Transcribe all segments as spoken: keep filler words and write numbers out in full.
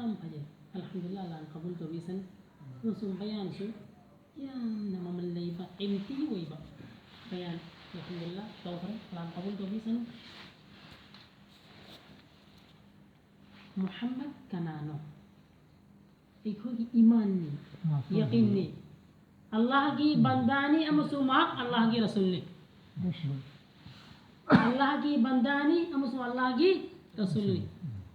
ꯌꯥꯝ ꯐꯖꯩ꯫ ꯑꯜꯍꯝꯗꯨꯂꯤꯜꯂꯥꯍ, ꯑꯜꯂꯥꯍꯅ ꯀꯕꯨꯜ ꯇꯧꯕꯤꯁꯅꯨ꯫ ꯑꯃꯁꯨꯡ ꯕꯌꯥꯟꯁꯨ ꯌꯥꯝꯅ ꯃꯃꯜ ꯂꯩꯕ, ꯀꯤꯃꯇꯤ ꯑꯣꯏꯕ ꯕꯌꯥꯟ, ꯑꯜꯍꯝꯗꯨꯂꯤꯜꯂꯥꯍ, ꯇꯧꯈ꯭ꯔꯦ꯫ ꯑꯜꯂꯥꯍꯅ ꯀꯕꯨꯜ ꯇꯧꯕꯤꯁꯅꯨ꯫ ꯃꯨꯍꯝꯃꯗ ꯀꯅꯥꯅꯣ? ꯑꯩꯈꯣꯏꯒꯤ ꯏꯃꯥꯟꯅꯤ, ꯌꯥꯀꯤꯟꯅꯤ꯫ ꯑꯜꯂꯥꯍꯒꯤ ꯕꯟꯗꯥꯅꯤ ꯑꯃꯁꯨꯡ ꯃꯍꯥꯛ ꯑꯜꯂꯥꯍꯒꯤ ꯔꯁꯨꯜꯅꯤ꯫ ꯑꯜꯂꯥꯍꯒꯤ ꯕꯟꯗꯥꯅꯤ ꯑꯃꯁꯨꯡ ꯑꯜꯂꯥꯍꯒꯤ ꯔꯁꯨꯜꯅꯤ꯫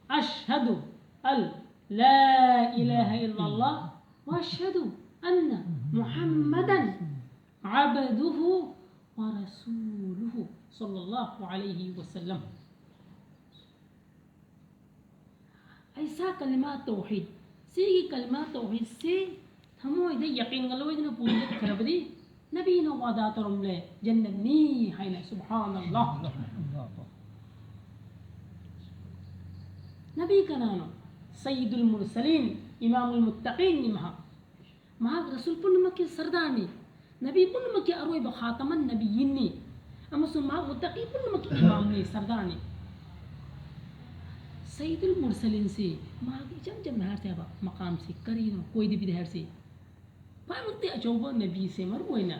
ꯑꯁꯍꯗꯨ ꯑꯜ ꯂꯥ ꯏꯂꯥꯍ ꯏꯜꯂꯜꯂꯥꯍ ꯋ ꯑꯁꯍꯗꯨ ꯑꯟꯅ ꯃꯨꯍꯝꯃꯗꯟ ꯑꯕꯗꯨꯍꯨ ꯋ ꯔꯁꯨꯂꯨꯍꯨ ꯁꯜꯂꯜꯂꯥꯍꯨ ꯑꯂꯥꯏꯍꯤ ꯋꯁꯜꯂꯝ꯫ ꯑꯩꯁꯥ ꯀꯂꯤꯃꯥ ꯇꯧꯍꯤꯗ꯫ ꯁꯤꯒꯤ ꯀꯂꯤꯃꯥ ꯇꯧꯍꯤꯗꯁꯤ ꯊꯃꯣꯏꯗ ꯌꯥꯀꯤꯟꯒ ꯂꯣꯏꯅꯅ ꯄꯨꯟꯁꯤꯟꯈ꯭ꯔꯕꯗꯤ ꯅꯕꯤꯅ ꯋꯥꯗꯥ ꯇꯧꯔꯝꯂꯦ, ꯖꯟꯅꯠꯅꯤ ꯍꯥꯏꯅ꯫ ꯁꯨꯕꯍꯥꯅꯜꯂꯥꯍ꯫ ꯅꯕꯤ ꯀꯅꯥꯅꯣ? ꯁꯌꯤꯗꯨꯜ ꯃꯨꯔꯁꯂꯤꯟ, ꯏꯃꯥꯃꯨꯜ ꯃꯨꯠꯇꯀꯤꯟꯅꯤ ꯃꯍꯥꯛ꯫ ꯃꯍꯥꯛ ꯔꯁꯨꯜ ꯄꯨꯝꯅꯃꯛꯀꯤ ꯁꯔꯗꯥꯔꯅꯤ, ꯅꯕꯤ ꯄꯨꯝꯅꯃꯛꯀꯤ ꯑꯔꯣꯏꯕ ꯈꯥꯇꯃꯟ ꯅꯕꯤꯌꯤꯟꯅꯤ, ꯑꯃꯁꯨꯡ ꯃꯍꯥꯛ ꯃꯨꯠꯇꯀꯤ ꯄꯨꯝꯅꯃꯛꯀꯤ ꯏꯃꯥꯝꯅꯤ, ꯁꯔꯗꯥꯔꯅꯤ꯫ ꯁꯌꯤꯗꯨꯜ ꯃꯨꯔꯁꯂꯤꯟꯁꯤ ꯃꯍꯥꯛ ꯏꯆꯝ ꯆꯝꯅ ꯍꯥꯏꯔꯁꯦ ꯍꯥꯏꯕ, ꯃꯀꯥꯝꯁꯤ ꯀꯔꯤꯅꯣ ꯀꯣꯏꯗꯕꯤꯗ ꯍꯥꯏꯔꯁꯤ꯫ ꯈ꯭ꯋꯥꯏꯃꯛꯇꯤ ꯑꯆꯧꯕ ꯅꯕꯤꯁꯦ, ꯃꯔꯨ ꯑꯣꯏꯅ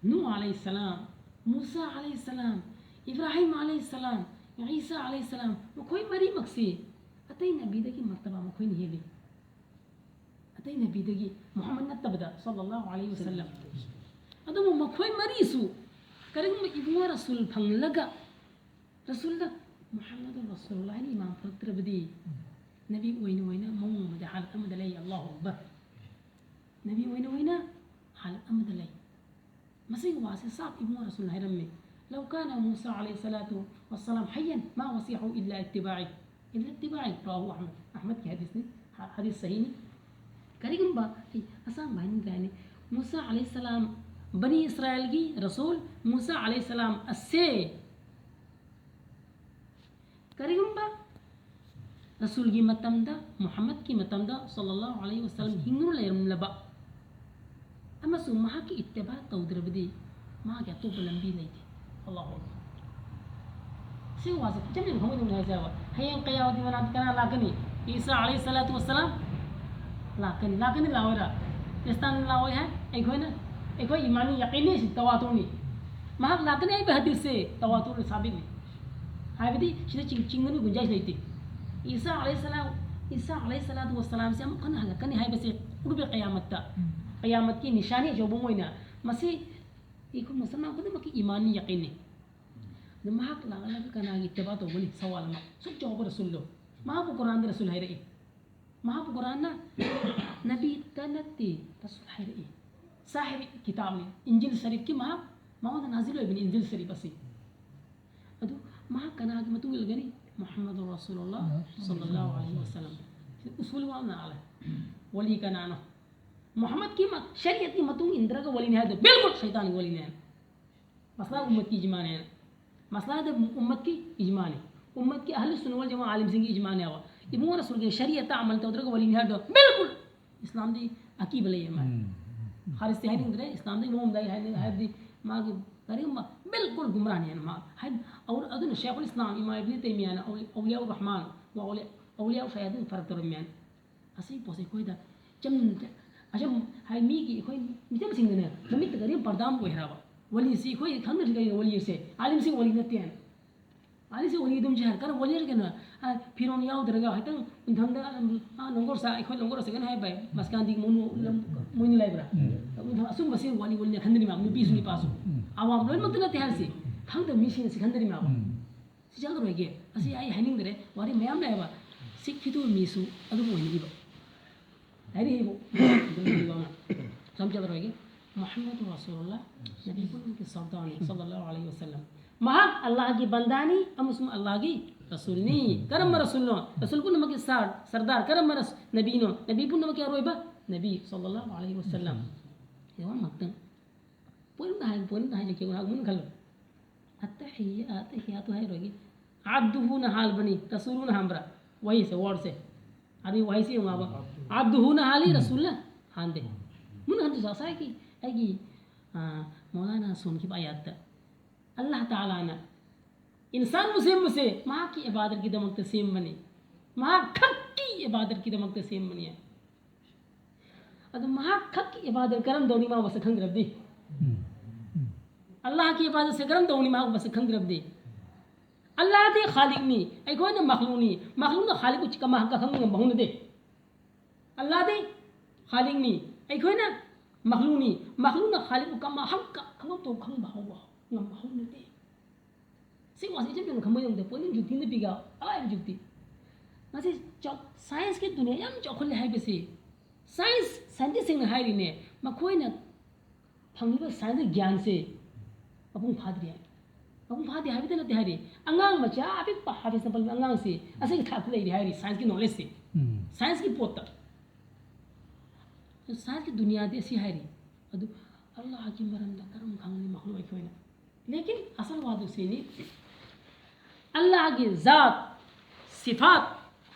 ꯅꯨꯍ ꯑꯂꯩꯍꯤ ꯁꯂꯥꯝ, ꯃꯨꯁꯥ ꯑꯂꯩꯍꯤ ꯁꯂꯥꯝ, ꯏꯕ꯭ꯔꯥꯍꯤꯝ ꯑꯂꯩꯍꯤ ꯁꯂꯥꯝ, ꯏꯁꯥ ꯑꯂꯩꯍꯤ ꯁꯂꯥꯝ, ꯃꯈꯣꯏ ꯃꯔꯤꯃꯛꯁꯤ ꯑꯇꯩ ꯅꯕꯤꯗꯒꯤ ꯃꯔꯇꯕꯥ ꯃꯈꯣꯏꯅ ꯍꯦꯜꯂꯤ꯫ ꯑꯇꯩ ꯅꯕꯤꯗꯒꯤ, ꯃꯨꯍꯝꯃꯗ ꯅꯠꯇꯕꯗ, ꯁꯜꯂꯜꯂꯥꯍꯨ ꯑꯂꯩꯍꯤ ꯋꯁꯜꯂꯝ꯫ ꯑꯗꯨꯕꯨ ꯃꯈꯣꯏ ꯃꯔꯤꯁꯨ ꯀꯔꯤꯒꯨꯝꯕ ꯏꯕꯨꯡꯉꯣ ꯔꯁꯨꯜ ꯐꯪꯂꯒ ꯔꯁꯨꯜꯗ ꯃꯨꯍꯝꯃꯗꯨ ꯔꯁꯨꯜꯂꯥꯍ ꯍꯥꯏꯅ ꯏꯃꯥꯟ ꯐꯔꯛꯇ꯭ꯔꯕꯗꯤ, ꯅꯕꯤ ꯑꯣꯏꯅ ꯑꯣꯏꯅ ꯃꯑꯣꯡ ꯑꯃꯗ, ꯍꯥꯂꯠ ꯑꯃꯗ ꯂꯩ꯫ ꯑꯜꯂꯥꯍꯨ ꯑꯛꯕꯔ꯫ ꯅꯕꯤ ꯑꯣꯏꯅ ꯑꯣꯏꯅ ꯍꯥꯂꯠ ꯑꯃꯗ ꯂꯩ꯫ ꯃꯁꯤꯒꯤ ꯋꯥꯁꯦ ꯁꯥꯐ ꯏꯕꯨꯡꯉꯣ ꯔꯁꯨꯜꯅ ꯍꯥꯏꯔꯝꯃꯤ꯫ "لو كان موسى عليه الصلاة والسلام حيا ما وصاه إلا اتباعي، إلا اتباعي." ꯔꯋꯥꯍꯨ ꯑꯍꯃꯗ꯫ ꯑꯍꯃꯗꯀꯤ ꯍꯗꯤꯁꯅꯤ, ꯍ-, ꯍꯗꯤꯁ ꯁꯍꯤꯍꯅꯤ꯫ ꯀꯔꯤꯒꯨꯝꯕ, ꯑꯩ ꯑꯁꯥꯡꯕ ꯍꯥꯏꯅꯤꯡꯗ꯭ꯔꯦ ꯍꯥꯏꯅꯤ꯫ ꯃꯨꯁꯥ ꯑꯂꯩꯍꯤ ꯁꯂꯥꯝ, ꯕꯅꯤ ꯏꯁꯔꯥꯏꯜꯒꯤ ꯔꯁꯨꯜ ꯃꯨꯁꯥ ꯑꯂꯩꯍꯤ ꯁꯂꯥꯝ ꯑꯁꯦ ꯀꯔꯤꯒꯨꯝꯕ ꯔꯁꯨꯜꯒꯤ ꯃꯇꯝꯗ, ꯃꯨꯍꯝꯃꯗꯀꯤ ꯃꯇꯝꯗ, ꯁꯜꯂꯜꯂꯥꯍꯨ ꯑꯂꯩꯍꯤ ꯋꯁꯜꯂꯝ, ꯍꯤꯡꯗꯨꯅ ꯂꯩꯔꯝꯂꯕ ꯑꯃꯁꯨꯡ ꯃꯍꯥꯛꯀꯤ ꯏꯠꯇꯤꯕꯥ ꯇꯧꯗ꯭ꯔꯕꯗꯤ, ꯃꯥꯒꯤ ꯑꯇꯣꯞꯄ ꯂꯝꯕꯤ ꯂꯩꯇꯦ꯫ ꯑꯜꯂꯥꯍꯨ ꯑꯛꯕꯔ꯫ ꯁꯤ ꯋꯥꯁꯦ ꯏꯆꯝ ꯆꯝꯅ ꯈꯪꯕ ꯑꯗꯨꯝ ꯍꯥꯏꯖꯕ꯫ ꯍꯌꯦꯡ ꯀꯌꯥꯃꯠꯀꯤ ꯃꯅꯥꯛꯇ ꯀꯅꯥ ꯂꯥꯛꯀꯅꯤ? ꯏꯁꯥ ꯑꯂꯩꯍꯤ ꯁꯂꯥꯇꯨ ꯋꯁꯁꯂꯥꯝ ꯂꯥꯛꯀꯅꯤ꯫ ꯂꯥꯛꯀꯅꯤ, ꯂꯥꯛꯑꯣꯏꯔꯥ? ꯈ꯭ꯔꯤꯁꯇꯥꯟ ꯂꯥꯛꯑꯣꯏ ꯍꯥꯏ꯫ ꯑꯩꯈꯣꯏꯅ, ꯑꯩꯈꯣꯏ ꯏꯃꯥꯟꯅꯤ ꯌꯥꯀꯤꯟꯅꯤ, ꯁꯤ ꯇꯋꯥꯇꯨꯔꯅꯤ꯫ ꯃꯍꯥꯛ ꯂꯥꯛꯀꯅꯤ ꯍꯥꯏꯕ ꯍꯗꯤꯁꯁꯦ ꯇꯋꯥꯇꯨꯔꯅ ꯁꯥꯕꯤꯅꯤ꯫ ꯍꯥꯏꯕꯗꯤ ꯁꯤꯗ ꯆꯤꯡ-, ꯆꯤꯡꯅꯕꯒꯤ ꯒꯨꯟꯖꯥꯏꯁ ꯂꯩꯇꯦ꯫ ꯏꯁꯥ ꯑꯂꯩꯍꯤ ꯁꯂꯥꯝ, ꯏꯁꯥ ꯑꯂꯩꯍꯤ ꯁꯂꯥꯇꯨ ꯋꯁꯁꯂꯥꯝꯁꯦ ꯑꯃꯨꯛ ꯍꯟꯅ ꯍꯜꯂꯛꯀꯅꯤ ꯍꯥꯏꯕꯁꯦ ꯎꯔꯨꯕꯦ ꯀꯌꯥꯃꯠꯇ꯫ ꯎꯝ꯫ ꯀꯌꯥꯃꯠꯀꯤ ꯅꯤꯁꯥꯅꯤ ꯑꯆꯧꯕ ꯑꯃ ꯑꯣꯏꯅ ꯃꯁꯤ ꯑꯩꯈꯣꯏ ꯃꯨꯁꯜꯃꯥꯟ ꯈꯨꯗꯤꯡꯃꯛꯀꯤ ꯏꯃꯥꯟꯅꯤ ꯌꯥꯀꯤꯟꯅꯤ꯫ ꯑꯗꯨ ꯃꯍꯥꯛ ꯂꯥꯛꯂꯒ ꯀꯅꯥꯒꯤ ꯏꯠꯇꯤꯕꯥ ꯇꯧꯒꯅꯤ? ꯁꯋꯥꯜ ꯑꯃ꯫ ꯁꯨꯛ ꯆꯥꯎꯕ ꯔꯁꯨꯜꯗꯣ꯫ ꯃꯍꯥꯛꯄꯨ ꯀꯨꯔꯥꯟꯗ ꯔꯁꯨꯜ ꯍꯥꯏꯔꯛꯏ꯫ ꯃꯍꯥꯛꯄꯨ ꯀꯨꯔꯥꯟꯅ ꯅꯕꯤꯇ ꯅꯠꯇꯦ, ꯔꯁꯨꯜ ꯍꯥꯏꯔꯛꯏ꯫ ꯁꯥꯍꯤꯕ ꯀꯤꯇꯥꯕꯅꯤ꯫ ꯏꯟꯖꯤꯜ ꯁꯔꯤꯐꯀꯤ ꯃꯍꯥꯛ, ꯃꯉꯣꯟꯗ ꯅꯥꯖꯤꯜ ꯑꯣꯏꯕꯅꯤ ꯏꯟꯖꯤꯜ ꯁꯔꯤꯐ ꯑꯁꯤ꯫ ꯑꯗꯨ ꯃꯍꯥꯛ ꯀꯅꯥꯒꯤ ꯃꯇꯨꯡ ꯏꯜꯂꯒꯅꯤ? ꯃꯨꯍꯝꯃꯗꯨ ꯔꯁꯨꯜꯂꯥꯍ ꯁꯜꯂꯜꯂꯥꯍꯨ ꯑꯂꯩꯍꯤ ꯋꯁꯜꯂꯝ꯫ ꯁꯤ ꯎꯁꯨꯜ ꯋꯥ ꯅꯥꯂꯦ꯫ ꯋꯥꯂꯤ ꯀꯅꯥꯅꯣ? ꯃꯨꯍꯝꯃꯗꯀꯤ ꯃ-, ꯁꯔꯤꯌꯠꯀꯤ ꯃꯇꯨꯡ ꯏꯟꯗ꯭ꯔꯒ ꯋꯥꯂꯤꯅꯤ ꯍꯥꯏꯗꯣ ꯕꯤꯜꯀꯨꯜ ꯁꯩꯇꯥꯟꯒꯤ ꯋꯥꯂꯤꯅꯤ ꯍꯥꯏꯅ꯫ ꯃꯁꯂꯥ ꯎꯝꯃꯠꯀꯤ ꯏꯖꯃꯥꯅꯦ ꯍꯥꯏꯅ꯫ ꯃꯁꯂꯥꯗ ꯎꯝꯃꯠꯀꯤ ꯏꯖꯃꯥꯅꯤ꯫ ꯎꯝꯃꯠꯀꯤ ꯑꯍꯂꯨ ꯁꯨꯟꯅ ꯋꯜ ꯖꯃꯥ ꯑꯥꯂꯤꯝꯁꯤꯡꯒꯤ ꯏꯖꯃꯥꯅꯦ ꯍꯥꯏꯕ꯫ ꯏꯕꯨꯡꯉꯣ ꯔꯁꯨꯜꯒꯤ ꯁꯔꯤꯌꯠꯇ ꯑꯃꯜ ꯇꯧꯗ꯭ꯔꯒ ꯋꯥꯂꯤꯅꯤ ꯍꯥꯏꯗꯣ ꯕꯤꯜꯀꯨꯜ ꯏꯁꯂꯥꯝꯗꯤ ꯑꯀꯤꯕ ꯂꯩꯌꯦ ꯃꯥ꯫ ꯎꯝ꯫ ꯍꯥꯔꯤꯁꯇꯤ ꯍꯥꯏꯅꯤꯡꯗ꯭ꯔꯦ, ꯏꯁꯂꯥꯝꯗꯒꯤ ꯃꯑꯣꯡꯗ ꯑꯩ ꯍꯥꯏꯅꯤꯡ-, ꯍꯥꯏꯕꯗꯤ ꯃꯥꯒꯤ ꯀꯔꯤꯒꯨꯝꯕ ꯕꯤꯜꯀꯨꯜ ꯒꯨꯝꯔꯥꯅꯤ ꯍꯥꯏꯅ ꯃꯥ ꯍꯥꯏ-, ꯑꯧ-, ꯑꯗꯨꯅ ꯁꯦꯈꯨꯜ ꯏꯁꯂꯥꯝ ꯏꯃꯥꯝ ꯏꯕꯅꯤ ꯇꯩꯃꯤꯌꯥꯅ ꯑꯧꯂꯤ-, ꯑꯧꯂꯤꯌꯥꯎ ꯔꯍꯃꯥꯟ ꯋꯥ ꯑꯧꯂꯤ-, ꯑꯧꯂꯤꯌꯥꯎ ꯁꯌꯥꯗꯤꯟ ꯐꯔꯛ ꯇꯧꯔꯝꯃꯤ ꯍꯥꯏꯅ꯫ ꯑꯁꯤ ꯄꯣꯠꯁꯦ ꯑꯩꯈꯣꯏꯗ ꯆꯝ-, ꯑꯆꯝ-, ꯍꯥꯏ ꯃꯤꯒꯤ ꯑꯩꯈꯣꯏ ꯃꯤꯆꯝꯁꯤꯡꯗꯅꯦ ꯃꯃꯤꯠꯇ ꯀꯔꯤ ꯄꯔꯗꯥ ꯑꯃ ꯑꯣꯏ ꯍꯥꯏꯔꯕ? ꯋꯥꯂꯤꯁꯤ ꯑꯩꯈꯣꯏ ꯈꯪꯅꯔꯤꯁꯤ ꯀꯩꯅꯣ? ꯋꯥꯂꯤꯁꯦ ꯑꯥꯂꯤꯝꯁꯤꯡ ꯋꯥꯂꯤ ꯅꯠꯇꯦ ꯍꯥꯏꯅ꯫ ꯑꯥꯂꯤꯝꯁꯤꯡ ꯋꯥꯂꯤ ꯑꯗꯨꯝ ꯁꯤ ꯍꯥꯏ꯫ ꯀꯔꯝꯕ ꯋꯥꯂꯤ ꯍꯥꯏꯔꯒꯅꯣ? ꯑ, ꯐꯤꯔꯣꯟ ꯌꯥꯎꯗ꯭ꯔꯒ ꯍꯥꯏꯇꯪ ꯎꯟꯊꯪꯗ, ꯑ, ꯂꯣꯡꯒꯣꯔ ꯁꯥ, ꯑꯩꯈꯣꯏ ꯂꯣꯡꯒꯣꯔ ꯁꯥ ꯀꯩꯅꯣ ꯍꯥꯏꯕ ꯃꯁꯀꯥꯟꯗꯤ ꯃꯣꯏꯅ ꯂꯝ-, ꯃꯣꯏꯅ ꯂꯩꯕ꯭ꯔꯥ? ꯎꯝ꯫ ꯑꯗꯨꯝ ꯑꯆꯨꯝꯕꯁꯤ ꯋꯥꯂꯤ ꯋꯥꯂꯤꯅ ꯈꯟꯗꯔꯤ ꯃꯥ, ꯅꯨꯄꯤꯁꯨ ꯅꯨꯄꯥꯁꯨ꯫ ꯎꯝ꯫ ꯑꯋꯥꯝ ꯂꯣꯏꯅꯃꯛꯇ ꯅꯠꯇꯦ ꯍꯥꯏꯔꯁꯤ꯫ ꯈꯪꯗꯕ ꯃꯤꯁꯤꯡꯅ ꯁꯤ ꯈꯟꯗꯔꯤ ꯃꯥꯕ꯫ ꯎꯝ꯫ ꯁꯤ ꯆꯪꯉꯔꯣꯏꯒꯦ꯫ ꯑꯁꯤ ꯑꯩ ꯍꯥꯏꯅꯤꯡꯗ꯭ꯔꯦ꯫ ꯋꯥꯔꯤ ꯃꯌꯥꯝ ꯂꯩꯌꯦꯕ꯫ ꯁꯤꯛꯈꯤꯗꯨ ꯃꯤꯁꯨ ꯑꯗꯨꯝ ꯑꯣꯏꯅꯤꯡꯉꯤꯕ꯫ ꯍꯥꯏꯔꯤꯕ꯫ ꯑꯗꯨꯝ ꯍꯥꯏꯕ ꯑꯃ꯫ ꯆꯝꯆꯠꯂꯔꯣꯏꯒꯦ꯫ ꯃꯨꯍꯝꯃꯗꯨ ꯔꯁꯨꯜꯂꯥꯍ, ꯅꯕꯤ ꯄꯨꯝꯅꯃꯛꯀꯤ ꯁꯔꯗꯥꯔꯅꯤ, ꯁꯜꯂꯜꯂꯥꯍꯨ ꯑꯂꯩꯍꯤ ꯋꯁꯜꯂꯝ꯫ ꯃꯍꯥꯛ ꯑꯜꯂꯥꯍꯒꯤ ꯕꯟꯗꯥꯅꯤ ꯑꯃꯁꯨꯡ ꯑꯜꯂꯥꯍꯒꯤ ꯔꯁꯨꯜꯅꯤ꯫ ꯀꯔꯝꯕ ꯔꯁꯨꯜꯅꯣ? ꯔꯁꯨꯜ ꯄꯨꯝꯅꯃꯛꯀꯤ ꯁꯥꯔ, ꯁꯔꯗꯥꯔ꯫ ꯀꯔꯝꯕ ꯔꯁ-, ꯅꯕꯤꯅꯣ? ꯅꯕꯤ ꯄꯨꯝꯅꯃꯛꯀꯤ ꯑꯔꯣꯏꯕ ꯅꯕꯤ, ꯁꯜꯂꯜꯂꯥꯍꯨ ꯑꯂꯩꯍꯤ ꯋꯁꯜꯂꯝ꯫ ꯌꯦꯡꯉꯣ ꯑꯃꯈꯛꯇꯪ꯫ ꯄꯣꯏꯟ ꯑꯃ ꯍꯥꯏ-, ꯄꯣꯏꯟ ꯑꯃ ꯍꯥꯏꯖꯒꯦ, ꯉꯥꯏꯍꯥꯛ ꯃꯨꯟꯅ ꯈꯜꯂꯣ꯫ ꯑꯠꯇꯍꯤꯌꯥ-, ꯑꯠꯇꯍꯤꯌꯥꯇꯨ ꯍꯥꯏꯔꯣꯏꯒꯦ꯫ ꯑꯕꯗꯨꯍꯨꯅ ꯍꯥꯟꯕꯅꯤ, ꯔꯁꯨꯂꯨꯅ ꯍꯥꯟꯕ꯭ꯔꯥ? ꯋꯥꯍꯩꯁꯦ, ꯋꯥꯔꯗꯁꯦ꯫ ꯑꯗꯨꯒꯤ ꯋꯥꯍꯩꯁꯦ ꯌꯦꯡꯉꯣꯕ꯫ ꯑꯕꯗꯨꯍꯨꯅ ꯍꯥꯜꯂꯤ, ꯎꯝ꯫ ꯔꯁꯨꯜꯅ ꯍꯥꯟꯗꯦ꯫ ꯃꯨꯟꯅ ꯈꯟꯗꯣꯛꯁꯤ, ꯉꯁꯥꯏꯒꯤ ꯑꯩꯒꯤ, ꯑ, ꯃꯧꯂꯥꯅꯥ ꯁꯣꯟꯈꯤꯕ ꯑꯥꯌꯥꯠꯇ ꯑꯜꯂꯥꯍ ꯇꯥꯂꯥꯅ ꯏꯟꯁꯥꯟꯕꯨ ꯁꯦꯝꯕꯁꯦ ꯃꯍꯥꯛꯀꯤ ꯏꯕꯥꯗꯠꯀꯤꯗꯃꯛꯇ ꯁꯦꯝꯕꯅꯤ꯫ ꯃꯍꯥꯛ ꯈꯛꯀꯤ ꯏꯕꯥꯗꯠꯀꯤꯗꯃꯛꯇ ꯁꯦꯝꯕꯅꯤ꯫ ꯑꯗꯨ ꯃꯍꯥꯛ ꯈꯛꯀꯤ ꯏꯕꯥꯗꯠ ꯀꯔꯝ ꯇꯧꯅꯤ ꯃꯥ ꯃꯁꯛ ꯈꯪꯗ꯭ꯔꯕꯗꯤ? ꯑꯜꯂꯥꯍꯒꯤ ꯏꯕꯥꯗꯠꯁꯦ ꯀꯔꯝ ꯇꯧꯅꯤ ꯃꯍꯥꯛ ꯃꯁꯛ ꯈꯪꯗ꯭ꯔꯕꯗꯤ? ꯑꯜꯂꯥꯍꯗꯤ ꯈꯥꯂꯤꯛꯅꯤ, ꯑꯩꯈꯣꯏꯅ ꯃꯈꯂꯨꯛꯅꯤ꯫ ꯃꯈꯂꯨꯛꯅ ꯈꯥꯂꯤꯛꯄꯨ ꯀꯃꯥꯏ ꯈꯪꯕ ꯉꯝꯕ ꯍꯧꯅꯗꯦ? ꯑꯜꯂꯥꯍꯗꯤ ꯈꯥꯂꯤꯛꯅꯤ, ꯑꯩꯈꯣꯏꯅ ꯃꯈꯂꯨꯛꯅꯤ꯫ ꯃꯈꯂꯨꯛꯅ ꯈꯥꯂꯤꯛꯄꯨ ꯀꯃꯥꯏ ꯈꯪꯕ ꯈꯪꯕ ꯍꯧꯕ ꯉꯝꯕ ꯍꯧꯅꯗꯦ? ꯁꯤ ꯋꯥꯁꯤ ꯏꯆꯝ ꯆꯝꯅ ꯈꯪꯕ ꯉꯝꯗꯦ꯫ ꯄꯣꯠꯅꯤ ꯖꯨꯛꯇꯤꯅ ꯄꯤꯒ ꯑꯔꯥꯏꯕ ꯖꯨꯛꯇꯤ꯫ ꯉꯁꯤ ꯆꯥꯎ-, ꯁꯥꯏꯟꯁꯀꯤ ꯗꯨꯅꯤꯌꯥ ꯌꯥꯝ ꯆꯥꯎꯈꯠꯂꯦ ꯍꯥꯏꯕꯁꯤ, ꯁꯥꯏꯟꯁ ꯁꯥꯏꯟꯇꯤꯁꯁꯤꯡꯅ ꯍꯥꯏꯔꯤꯅꯦ, ꯃꯈꯣꯏꯅ ꯐꯪꯂꯤꯕ ꯁꯥꯏꯟꯁꯀꯤ ꯒ꯭ꯌꯥꯟꯁꯦ ꯃꯄꯨꯡ ꯐꯥꯗ꯭ꯔꯤ ꯍꯥꯏ꯫ ꯃꯄꯨꯡ ꯐꯥꯗꯦ ꯍꯥꯏꯕꯗꯤ ꯅꯠꯇꯦ ꯍꯥꯏꯔꯤ, ꯑꯉꯥꯡ ꯃꯆꯥ ꯑꯄꯤꯛꯄ ꯍꯥꯐꯤꯖꯅ ꯄꯜꯂꯤꯕ ꯑꯉꯥꯡꯁꯤ ꯑꯁꯤꯒꯤ ꯊꯥꯛꯇ ꯂꯩꯔꯤ ꯍꯥꯏꯔꯤ, ꯁꯥꯏꯟꯁꯀꯤ ꯅꯣꯂꯦꯖꯁꯤ, ꯁꯥꯏꯟꯁꯀꯤ ꯄꯣꯠꯇ꯫ ꯁꯥꯏꯟꯁꯀꯤ ꯗꯨꯅꯤꯌꯥꯗꯤ ꯑꯁꯤ ꯍꯥꯏꯔꯤ꯫ ꯑꯗꯨ ꯑꯜꯂꯥꯍꯒꯤ ꯃꯔꯝꯗ ꯀꯔꯝ ꯈꯪꯒꯅꯤ ꯃꯈꯂꯨꯛ ꯑꯩꯈꯣꯏꯅ? ꯂꯦꯀꯤꯟ ꯑꯁꯜ ꯋꯥꯗꯨ ꯁꯤꯅꯤ, ꯑꯜꯂꯥꯍꯒꯤ ꯖꯥꯠ, ꯁꯤꯐꯥꯠ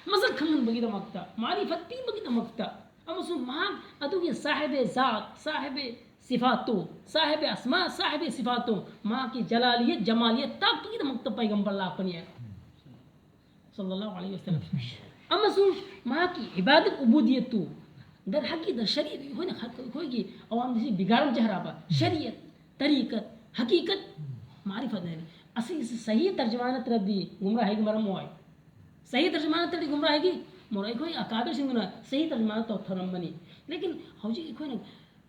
ꯃꯁꯛ ꯈꯪꯍꯟꯕꯒꯤꯗꯃꯛꯇ, ꯃꯥꯔꯤꯐꯠ ꯄꯤꯕꯒꯤꯗꯃꯛꯇ, ꯑꯃꯁꯨꯡ ꯃꯍꯥꯛ ꯑꯗꯨꯒꯤ ꯁꯥꯍꯦꯕꯦ ꯖꯥꯠ, ꯁꯥꯍꯦꯕꯦ ꯁꯤꯐꯥꯠꯇꯨ, ꯁꯥꯍꯦꯕꯦ ꯑꯁꯃꯥ, ꯁꯥꯍꯦꯕꯦ ꯁꯤꯐꯥꯠꯇꯨ, ꯃꯍꯥꯛꯀꯤ ꯖꯂꯥꯂꯤꯌꯠ, ꯖꯃꯥꯂꯤꯌꯠ ꯇꯥꯛꯄꯒꯤꯗꯃꯛꯇ ꯄꯩꯒꯝꯕꯔ ꯂꯥꯛꯄꯅꯤ꯫ ꯁꯜꯂꯜꯂꯥꯍꯨ ꯑꯂꯩꯍꯤ ꯋꯁꯜꯂꯝ꯫ ꯑꯃꯁꯨꯡ ꯃꯍꯥꯛꯀꯤ ꯏꯕꯥꯗꯠ ꯎꯕꯨꯗꯤꯌꯠꯇꯨ ꯗꯔ ꯍꯀꯤꯗ ꯁꯔꯤꯌꯠ, ꯑꯩꯈꯣꯏꯅ ꯈ-, ꯑꯩꯈꯣꯏꯒꯤ ꯑꯋꯥꯝꯗ ꯁꯤ ꯕꯤꯒꯥꯔ ꯑꯃ ꯆꯠꯈ꯭ꯔꯕ, ꯁꯔꯤꯌꯠ, ꯇꯔꯤꯀꯠ, ꯍꯀꯤꯀꯠ, ꯃꯥꯔꯤꯐꯠꯅꯦ꯫ ꯑꯁꯤꯒꯤꯁꯤ ꯁꯍꯤ ꯇꯔꯖꯃꯥ ꯅꯠꯇ꯭ꯔꯗꯤ ꯒꯨꯝꯔꯥꯍꯤꯒꯤ ꯃꯔꯝ ꯑꯣꯏ꯫ ꯁꯍꯤ ꯇꯔꯖꯃꯥ ꯅꯠꯇ꯭ꯔꯗꯤ ꯒꯨꯝꯔꯥꯍꯤꯒꯤ ꯃꯔꯝ, ꯑꯩꯈꯣꯏ ꯑꯀꯥꯕꯤꯔꯁꯤꯡꯗꯨꯅ ꯁꯍꯤ ꯇꯔꯖꯃꯥ ꯇꯧ-, ꯊꯧꯔꯝꯕꯅꯤ꯫ ꯂꯦꯀꯤꯟ ꯍꯧꯖꯤꯛ ꯑꯩꯈꯣꯏꯅ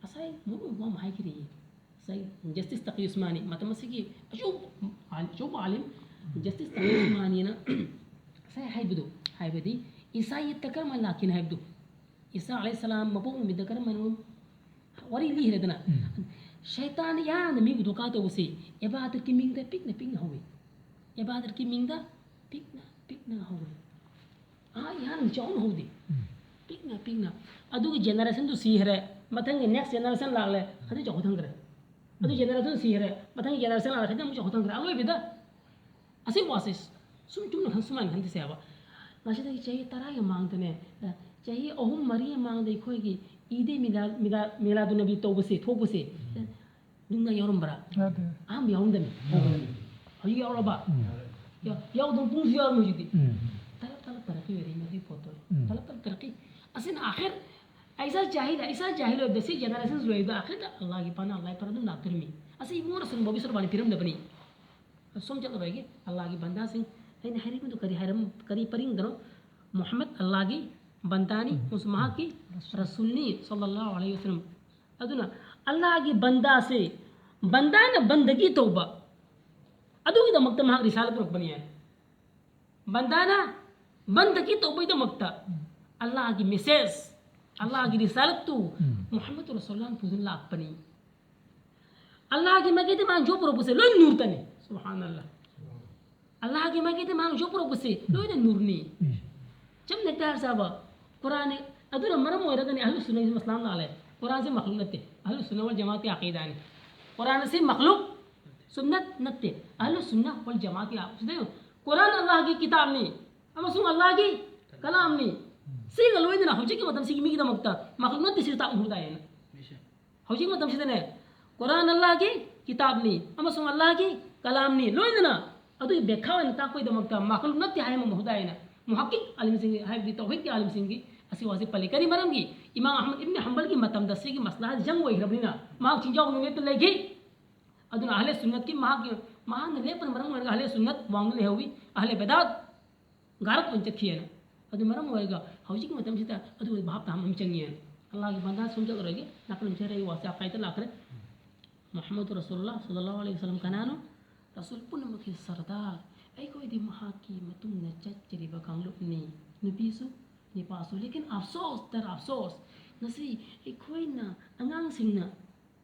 ꯉꯁꯥꯏ ꯃꯔꯨ ꯑꯣꯏꯕ ꯑꯃ ꯍꯥꯏꯈꯤꯔꯤ꯫ ꯉꯁꯥꯏ ꯖꯁꯇꯤꯁ ꯇꯀꯤ ꯎꯁꯃꯥꯅꯤ, ꯃꯇꯝ ꯑꯁꯤꯒꯤ ꯑꯆꯧꯕ, ꯑꯆꯧꯕ ꯑꯥꯂꯤꯝ ꯖꯁꯇꯤꯁ ꯇꯀꯤ ꯎꯁꯃꯥꯅꯤꯅ ꯉꯁꯥꯏ ꯍꯥꯏꯕꯗꯨ, ꯍꯥꯏꯕꯗꯤ ꯏꯁꯥ ꯌꯦꯠꯇ ꯀꯔꯝꯍꯥꯏꯅ ꯂꯥꯛꯈꯤꯅꯤ ꯍꯥꯏꯕꯗꯨ, ꯏꯁꯥ ꯑꯂꯩꯍꯤ ꯁꯂꯥꯝ ꯃꯄꯣꯛ ꯅꯨꯃꯤꯠꯇ ꯀꯔꯝꯍꯥꯏꯅ ꯋꯥꯔꯤ ꯂꯤꯈ꯭ꯔꯦꯗꯅ, ꯎꯝ꯫ ꯁꯩꯇꯥꯟꯅ ꯌꯥꯝꯅ ꯃꯤꯕꯨ ꯙꯣꯀꯥ ꯇꯧꯕꯁꯤ ꯏꯕꯥꯗꯠꯀꯤ ꯃꯤꯡꯗ ꯄꯤꯛꯅ ꯄꯤꯛꯅ ꯍꯧꯏ꯫ ꯏꯕꯥꯗꯠꯀꯤ ꯃꯤꯡꯗ ꯄꯤꯛꯅ ꯄꯤꯛꯅ ꯍꯧꯏ꯫ ꯑꯥ, ꯌꯥꯝ ꯆꯥꯎꯅ ꯍꯧꯗꯦ꯫ ꯎꯝ꯫ ꯄꯤꯛꯅ ꯄꯤꯛꯅ꯫ ꯑꯗꯨꯒꯤ ꯖꯦꯅꯦꯔꯦꯁꯟꯗꯨ ꯁꯤꯈ꯭ꯔꯦ, ꯃꯊꯪꯒꯤ ꯅꯦꯛꯁ ꯖꯦꯅꯦꯔꯦꯁꯟ ꯂꯥꯛꯂꯦ, ꯑꯗꯨ ꯆꯥꯎꯈꯠꯍꯟꯈ꯭ꯔꯦ꯫ ꯑꯗꯨ ꯎꯝ꯫ ꯖꯦꯅꯦꯔꯦꯁꯟ ꯁꯤꯈ꯭ꯔꯦ, ꯃꯊꯪꯒꯤ ꯖꯦꯅꯦꯔꯦꯁꯟ ꯂꯥꯛꯂꯦ, ꯈꯗꯤ ꯑꯃꯨꯛ ꯆꯥꯎꯈꯠꯍꯟꯈ꯭ꯔꯦ꯫ ꯑꯔꯣꯏꯕꯗ ꯑꯁꯤ ꯋꯥꯁꯦ ꯁꯨꯝ ꯆꯨꯝꯅ ꯈꯟ-, ꯁꯨꯃꯥꯏꯅ ꯈꯟꯗꯁꯦꯕ꯫ ꯉꯁꯤꯗꯒꯤ ꯆꯍꯤ ꯇꯔꯥꯒꯤ ꯃꯃꯥꯡꯗꯅꯦ, ꯆꯍꯤ ꯑꯍꯨꯝ ꯃꯔꯤ ꯃꯃꯥꯡꯗ ꯑꯩꯈꯣꯏꯒꯤ ꯏꯗꯦ ꯃꯤꯂꯥ-, ꯃꯤꯂꯥ-, ꯃꯤꯂꯥꯗꯨ ꯅꯕꯤ ꯇꯧꯕꯁꯦ, ꯊꯣꯛꯄꯁꯦ, ꯅꯨꯡꯅ ꯌꯥꯎꯔꯝꯕ꯭ꯔꯥ? ꯌꯥꯗꯦ꯫ ꯑꯍꯥꯟꯕ ꯌꯥꯎꯔꯝꯗꯕꯅꯤ꯫ ꯌꯥꯗꯦ꯫ ꯍꯧꯖꯤꯛ ꯌꯥꯎꯔꯕ? ꯎꯝ꯫ ꯌꯥꯎ-, ꯌꯥꯎꯗꯕ ꯄꯨꯡꯁꯨ ꯌꯥꯎꯔꯝꯃꯤ ꯍꯧꯖꯤꯛꯇꯤ꯫ ꯎꯝ꯫ ꯇꯂꯞ ꯇꯂꯞ ꯇꯔꯛꯀꯤ ꯑꯣꯏꯔꯛꯏ ꯃꯗꯨꯒꯤ ꯄꯣꯠꯇꯣ꯫ ꯎꯝ꯫ ꯇꯂꯞ ꯇꯂꯞ ꯇꯔꯛꯀꯤ꯫ ꯑꯁꯤꯅ ꯑꯥꯈꯤꯔ ꯑꯩꯁꯥ ꯖꯥꯍꯤꯜ, ꯑꯩꯁꯥ ꯖꯥꯍꯤꯜ ꯑꯣꯏꯕꯗ ꯁꯤ ꯖꯦꯅꯦꯔꯦꯁꯟ ꯂꯣꯏꯕꯗ ꯑꯥꯈꯤꯔꯗ ꯑꯜꯂꯥꯍꯒꯤ ꯄꯅꯥ, ꯑꯜꯂꯥꯍꯒꯤ ꯄꯅꯥ ꯑꯗꯨꯝ ꯂꯥꯛꯇꯣꯔꯤꯃꯤ꯫ ꯑꯁꯤ ꯏꯕꯨꯡꯉꯣ ꯔꯁꯨꯜ ꯃꯧꯕꯤ ꯁꯣꯔꯕꯥꯅꯤ ꯄꯤꯔꯝꯗꯕꯅꯤ꯫ ꯁꯣꯝ ꯆꯠꯂꯔꯣꯏꯒꯦ꯫ ꯑꯜꯂꯥꯍꯒꯤ ꯕꯟꯗꯥꯁꯤꯡ, ꯑꯩꯅ ꯍꯥꯏꯔꯤꯕꯗꯨ ꯀꯔꯤ ꯍꯥꯏꯔꯝ-, ꯀꯔꯤ ꯄꯔꯤꯡꯗꯅꯣ? ꯃꯨꯍꯝꯃꯗ ꯑꯜꯂꯥꯍꯒꯤ ꯕꯟꯗꯥꯅꯤ, ꯑꯃꯁꯨꯡ ꯃꯍꯥꯛꯀꯤ ꯔꯁꯨꯜꯅꯤ, ꯁꯜꯂꯜꯂꯥꯍꯨ ꯑꯂꯩꯍꯤ ꯋꯁꯜꯂꯝ꯫ ꯑꯗꯨꯅ ꯑꯜꯂꯥꯍꯒꯤ ꯕꯟꯗꯥꯁꯦ, ꯕꯟꯗꯥꯅ ꯕꯟꯗꯒꯤ ꯇꯧꯕ, ꯑꯗꯨꯒꯤꯗꯃꯛꯇ ꯃꯍꯥꯛ ꯔꯤꯁꯥꯂꯠ ꯄꯨꯔꯛꯄꯅꯤ ꯍꯥꯏ꯫ ꯕꯟꯗꯥꯅ ꯕꯟꯗꯒꯤ ꯇꯧꯕꯒꯤꯗꯃꯛꯇ ꯑꯜꯂꯥꯍꯒꯤ ꯃꯦꯁꯦꯖ, ꯑꯜꯂꯥꯍꯒꯤ ꯔꯤꯁꯥꯂꯠꯇꯨ ꯎꯝ꯫ ꯃꯨꯍꯝꯃꯗ ꯔꯁꯨꯜꯂꯥꯍꯅ ꯄꯨꯗꯨꯅ ꯂꯥꯛꯄꯅꯤ꯫ ꯑꯜꯂꯥꯍꯒꯤ ꯃꯥꯏꯀꯩꯗ ꯃꯥꯅ ꯖꯣꯕ ꯄꯨꯔꯛꯄꯁꯦ ꯂꯣꯏ ꯅꯨꯔꯇꯅꯤ꯫ ꯁꯨꯕꯍꯥꯅꯜꯂꯥꯍ꯫ ꯑꯜꯂꯥꯍꯒꯤ ꯃꯥꯏꯀꯩꯗ ꯃꯥꯅ ꯖꯣꯕ ꯄꯨꯔꯛꯄꯁꯦ ꯂꯣꯏꯅ ꯅꯨꯔꯅꯤ꯫ ꯎꯝ꯫ ꯆꯞ ꯅꯦꯛꯇꯥꯏ ꯆꯥꯕ ꯀꯨꯔꯥꯟꯅꯤ꯫ ꯑꯗꯨꯅ ꯃꯔꯝ ꯑꯣꯏꯔꯒꯅꯤ ꯑꯍꯂꯨ ꯁꯨꯟꯅ ꯏꯁꯂꯥꯝ ꯂꯥꯜꯂꯦ꯫ ꯀꯨꯔꯥꯟꯁꯦ ꯃꯈꯂꯨꯛ ꯅꯠꯇꯦ꯫ ꯑꯍꯂꯨ ꯁꯨꯟꯅ ꯋꯜ ꯖꯃꯥꯠꯀꯤ ꯑꯀꯤꯗꯥꯅꯤ꯫ ꯀꯨꯔꯥꯟ ꯑꯁꯤ ꯃꯈꯂꯨꯛ ꯁꯨꯟꯅꯠ ꯅꯠꯇꯦ꯫ ꯑꯍꯂꯨ ꯁꯨꯟꯅ ꯋꯜ ꯖꯃꯥꯠꯀꯤ ꯑꯀꯤꯗꯥ꯫ ꯀꯨꯔꯥꯟ ꯑꯜꯂꯥꯍꯒꯤ ꯀꯤꯇꯥꯕꯅꯤ ꯑꯃꯁꯨꯡ ꯑꯜꯂꯥꯍꯒꯤ ꯀꯂꯥꯝꯅꯤ꯫ ꯁꯤꯒ ꯂꯣꯏꯅꯅ ꯍꯧꯖꯤꯛꯀꯤ ꯃꯇꯝꯁꯤꯒꯤ ꯃꯤꯒꯤꯗꯃꯛꯇ ꯃꯈꯂꯨꯛ ꯅꯠꯇꯦ ꯁꯤꯁꯨ ꯇꯥꯛꯄ ꯃꯊꯧ ꯇꯥꯏꯌꯦꯅ꯫ ꯍꯧꯖꯤꯛ ꯃꯇꯝꯁꯤꯗꯅꯦ, ꯀꯨꯔꯥꯟ ꯑꯜꯂꯥꯍꯒꯤ ꯀꯤꯇꯥꯕꯅꯤ ꯑꯃꯁꯨꯡ ꯑꯜꯂꯥꯍꯒꯤ ꯀꯂꯥꯝꯅꯤ꯫ ꯂꯣꯏꯅꯅ ꯑꯗꯨꯒꯤ ꯕꯦꯈꯥ ꯑꯣꯏꯅ ꯇꯥꯛꯄꯒꯤꯗꯃꯛꯇ ꯃꯈꯂꯨꯛ ꯅꯠꯇꯦ ꯍꯥꯏꯕ ꯃꯍꯨꯠ ꯍꯥꯏꯅ ꯃꯨꯍꯛꯀꯤꯛ ꯑꯥꯂꯤꯝꯁꯤꯡꯒꯤ, ꯍꯥꯏꯕꯗꯤ ꯇꯧꯍꯤꯗꯀꯤ ꯑꯥꯂꯤꯝꯁꯤꯡꯒꯤ ꯑꯁꯤ ꯋꯥꯁꯤ ꯄꯜꯂꯤ꯫ ꯀꯔꯤ ꯃꯔꯝꯒꯤ? ꯏꯃꯥꯝ ꯑꯍꯃꯗ ꯏꯕꯅꯤ ꯍꯝꯕꯜꯒꯤ ꯃꯇꯝꯗ ꯁꯤꯒꯤ ꯃꯁꯂꯥ ꯖꯪ ꯑꯣꯏꯈ꯭ꯔꯕꯅꯤꯅ ꯃꯍꯥꯛ ꯆꯤꯡꯖꯥꯎ ꯅꯨꯃꯤꯠꯇ ꯂꯩꯈꯤ꯫ ꯑꯗꯨꯅ ꯑꯍꯂꯦ ꯁꯨꯟꯅꯠꯀꯤ ꯃꯍꯥꯛꯀꯤ, ꯃꯍꯥꯛꯅ ꯂꯦꯞꯄꯅ ꯃꯔꯝ ꯑꯣꯏꯔꯒ ꯑꯍꯂꯦ ꯁꯨꯟꯅꯠ ꯋꯥꯡꯅ ꯂꯩꯍꯧꯋꯤ꯫ ꯑꯍꯂꯦ ꯕꯦꯗꯥꯠ ꯒꯥꯔꯛ ꯑꯣꯏꯅ ꯆꯠꯈꯤꯑꯅ꯫ ꯑꯗꯨ ꯃꯔꯝ ꯑꯣꯏꯔꯒ ꯍꯧꯖꯤꯛꯀꯤ ꯃꯇꯝꯁꯤꯗ ꯑꯗꯨꯒꯤ ꯚꯥꯞ ꯇꯥꯍꯟꯕ ꯑꯃ ꯆꯪꯉꯦꯅ꯫ ꯑꯜꯂꯥꯍꯒꯤ ꯕꯟꯗꯥ ꯁꯣꯝ ꯆꯠꯂꯔꯣꯏꯒꯦ, ꯅꯥꯀꯜ ꯑꯃ ꯆꯠꯈ꯭ꯔꯦ, ꯑꯩ ꯋꯥꯁꯦ ꯑꯀꯥꯏꯗ ꯂꯥꯛꯈ꯭ꯔꯦ꯫ ꯃꯨꯍꯝꯃꯗ ꯔꯁꯨꯜꯂꯥꯍ ꯁꯜꯂꯜꯂꯥꯍꯨ ꯑꯂꯩꯍꯤ ꯋꯁꯜꯂꯝ ꯀꯅꯥꯅꯣ? ꯔꯁꯨꯜ ꯄꯨꯝꯅꯃꯛꯀꯤ ꯁꯔꯗꯥꯔ꯫ ꯑꯩꯈꯣꯏꯗꯤ ꯃꯍꯥꯛꯀꯤ ꯃꯇꯨꯡꯗ ꯆꯠꯆꯔꯤꯕ ꯀꯥꯡꯂꯨꯞꯅꯤ꯫ ꯅꯨꯄꯤꯁꯨ, ꯅꯨꯄꯥꯁꯨ꯫ ꯂꯦꯀꯤꯟ ꯑꯐꯁꯣꯁ ꯗꯔ ꯑꯐꯁꯣꯁ, ꯉꯁꯤ ꯑꯩꯈꯣꯏꯅ, ꯑꯉꯥꯡꯁꯤꯡꯅ